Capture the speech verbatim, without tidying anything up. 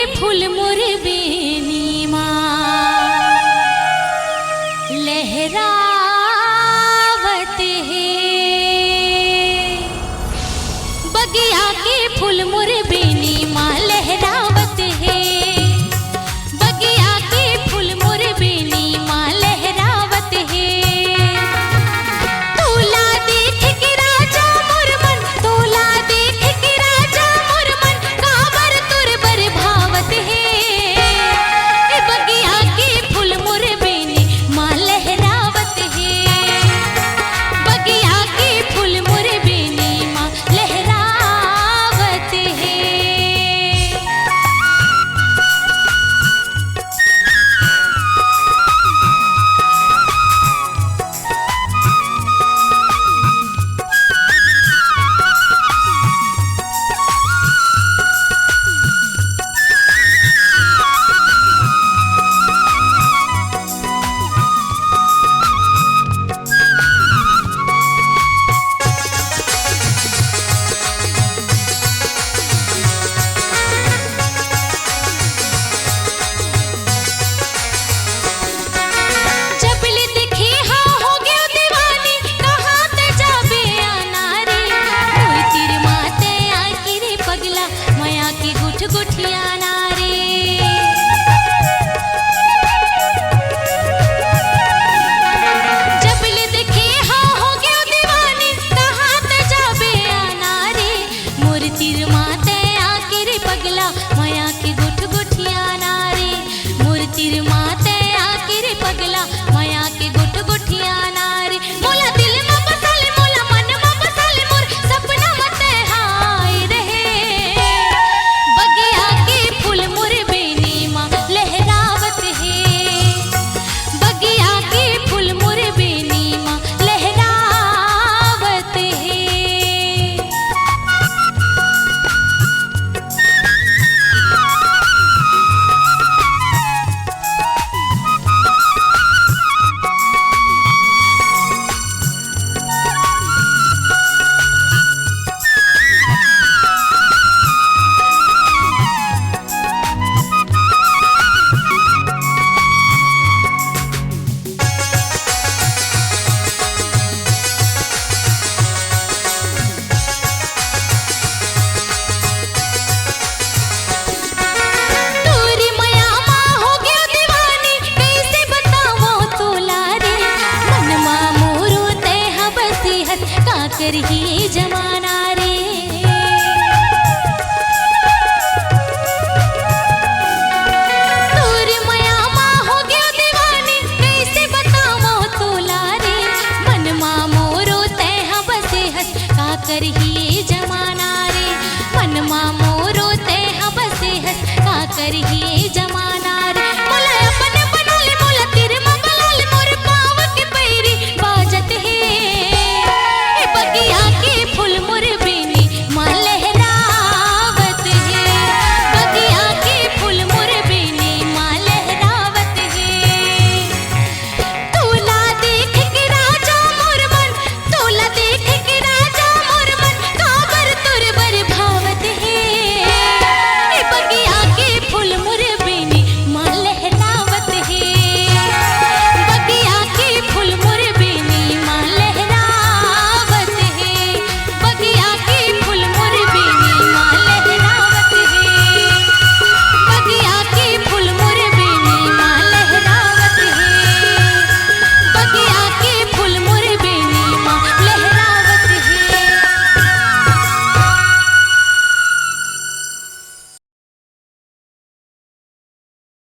फूल मोर बेनी मा लहरावत हे। बगिया के फूल मोर बेनी मा लहरावत हे। बगिया के फूल मोर बेनी मा लहरावत हे। तोला देख के राजा मोर मन, तोला देख के राजा मोर मन, काबर तोर बर भावत हे। ए बगिया के फूल मोर बेनी मा लहरावत हे। बगिया के फूल मोर बेनी मा लहरावत हे। जब ले देखे हा हो गयो दीवानी, कहाँ ते जाबे आना रे। मोर तीर मा ते आके रे पगला, मया के गुठ गुठियाना रे। जब ले देखे हा हो गयो दीवानी, कहाँ ते जाबे आना रे। मोर तीर मा ते आके रे पगला, मया के गुठ गुठियाना रे। मोर तीर मा ते आके रे पगला, मया के गुठ गुठियाना रे। मोला दिल मा बसा ले, मोला मन मा बसा ले, मोर सपना मा ते हाय रहे। बगिया के फूल मोर बेनी मा लहरावत हे। बगिया के फूल मोर बेनी मा लहरावत हे। तोरी मया मा हो गयो दीवानी, कइसे बतावो तोला रे। मन मा मोरो तैं हा बसे हस, का करही जमाना रे। तोरी मया मा हो गयो दीवानी, कइसे बतावो तोला रे। मन मा मोरो तैं हा बसे हस, का करही जमाना रे। मन मा मोरो तैं हा बसे हस, का करही जमाना